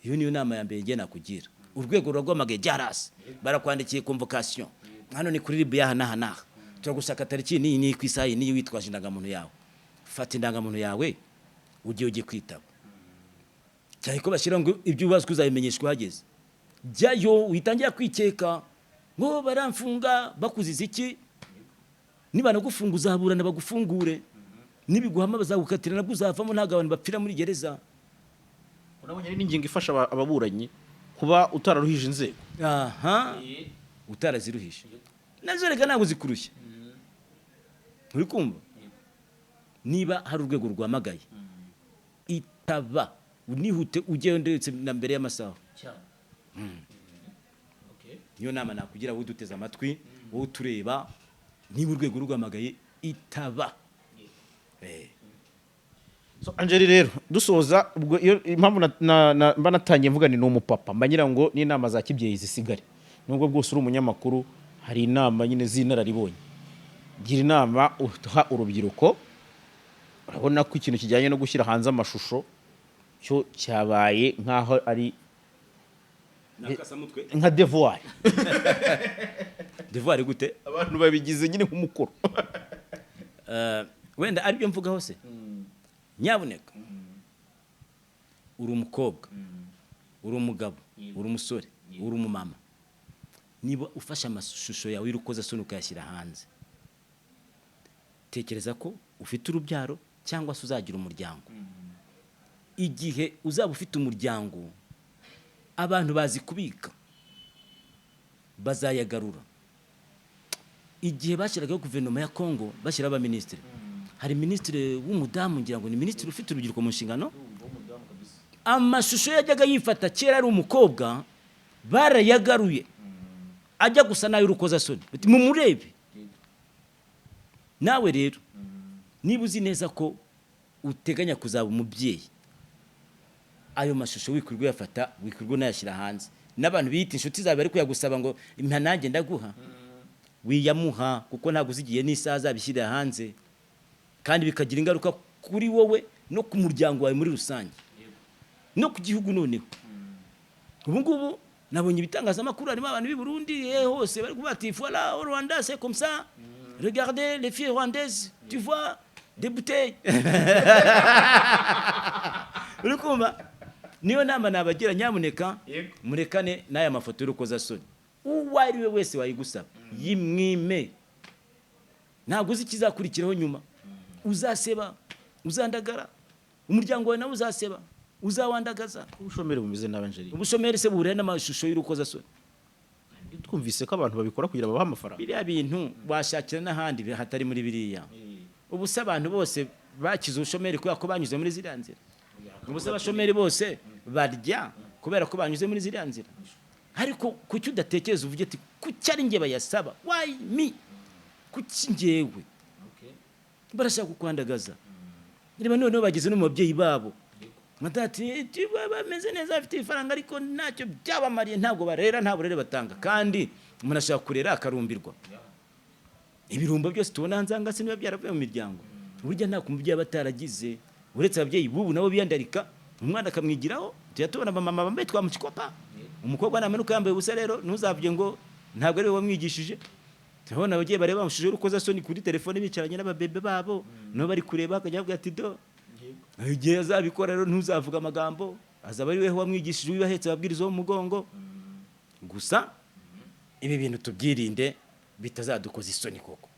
Iyo niyo nama ya mbere ngiye nakugira. Urwego ruragwamagaye, jarasi barakwandikiye convocation: "Hano ni kuri RIB y'aha n'aha n'aha, turagushaka tariki n'iyi n'iyi, ku isaha iyi n'iyi, witwaje indangamuntu yawe." Fata indangamuntu yawe, ujye kwitaba, cyane ko bashyira ngo ibyo ubazwa uzabimenyeshwa uhageze. Jyayo, witangira kwikeka ngo baramfunga. Bakuziza iki? Nibanagufunga uzaburana bagufungure, nibiguhama bazagukatira, nabwo uzavamo. Ntabwo abantu bapfira muri gereza. Urabonye ari n'ingingo ifasha ababuranyi kuba utararuhije inzego. Aha utaraziruhishe nazo reka ntabwo zikurushya. Uri kumva, niba hari urwego rwamagaye, itaba, unihute, ujyeyo ndetse na mbere y'amasaha. Niyo nama nakugira wowe uduteze amatwi, wowe utureba. Niba urwego rwamagaye, itaba. So, Angeli, rero dusoza, ubwo iyo impamvu mba natangiye mvuga ni umupapa, mba ngira ngo n'inama za kibyeyi zisigare. Nubwo bwose uri umunyamakuru, hari inama nyine z'inararibonye. Gira inama uha urubyiruko. Urabona ko ikintu kijyanye no gushyira hanze amashusho cyo cyabaye nk'aho ari nka devoir. Devoir gute? Abantu babigize nyine nk'umukoro. Wenda aribyo mvugaho se. Nyabuneka, uri umukobwa, uri umugabo, uri umusore, uri umumama, niba ufashe amashusho yawe y'urukozasoni ukayashyira hanze, tekereza ko ufite urubyaro cyangwa se uzagira umuryango. Igihe uzaba ufite umuryango, abantu bazi kubika, bazayagarura. Igihe bashyiragaho guverinoma ya Kongo, bashyiraho abaminisitiri, hari minisitiri w'umudamu, ngira ngo ni minisitiri ufite urubyiruko mu nshingano, amashusho yajyaga yifata kera ari umukobwa barayagaruye, ajya gusa n'ay'urukozasoni. Bati, mumurebe. Nawe rero, niba uzi neza ko uteganya kuzaba umubyeyi, ayo mashusho wikwirwa uyafata, wikwirwa unayashyira hanze. N'abantu biyita inshuti zawe bari kuyagusaba ngo impa nanjye ndaguha, wiyamuha, kuko ntabwo uzi igihe n'isaha azabishyirira hanze, kandi bikagira ingaruka kuri wowe no ku muryango wawe muri rusange no ku gihugu. Noneho ubu ngubu nabonye ibitangazamakuru, harimo abantu b'i Burundi, hose bari kuvuga ati: "Voilà, au Rwanda c'est comme ça, regardez les filles rwandaises, tu vois des bouteilles." Uri kumva? Niyo nama nabagira: nyamuneka murekane n'aya mafoto y'urukozasoni. Uwo ari we wese wayigusaba, yimwime. Ntabwo uzi ikizakurikiraho nyuma. Uzaseba, uzandagara, umuryango wawe nawe uzaseba, uzawandagaza. Ubushomeri bumeze nabi, Angeli. Ubushomeri se buhuriye n'amashusho y'urukozasoni? Twumvise ko abantu babikora kugira babahe amafaranga. Biriya bintu washakira n'ahandi hatari muri biriya. Ubu se abantu bose bakize ubushomeri kubera ko banyuze muri ziriya nzira? Ubu se abashomeri bose barya kubera ko banyuze muri ziriya nzira? Ariko kuki udatekereza uvuge ati: "Kuki ari njye bayasaba? Why me? Kuki njyewe?" Barashaka kukwandagaza. Reba noneho bageze no mu babyeyi babo. Ati bameze neza, bafite ifaranga, ariko ntacyo byabamariye, ntabwo barera, nta burere batanga. Kandi umuntu ashaka kurera akarumbirwa. Ibirumbo byose tubona hanze aha ngaha niba byaravuye mu miryango, burya nta kumubyeyi aba ataragize, uretse ababyeyi b'ubu nabo biyandarika, umwana akamwigiraho. Tujya tubona abamama bambaye twa mukikopa. Umukobwa namanuka yambaye ubusa rero, ntuzavuge ngo ntabwo ari we wamwigishije. Turabona ababyeyi bareba amashusho y'urukozasoni kuri telefone bicaranye n'ababebe babo, nabo bari kureba, akajya avuga ati: "Do." Igihe azabikora rero, ntuzavuga amagambo, azaba ari we wamwigishije, wibahetse ababwiriza wo mu mugongo. Gusa ibi bintu tubyirinde, bitazadukoza isoni koko.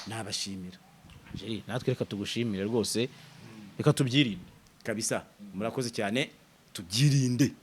Nabashimira. Angeli, natwe reka tugushimire rwose, reka tubyirinde. Kabisa, murakoze cyane, tubyirinde.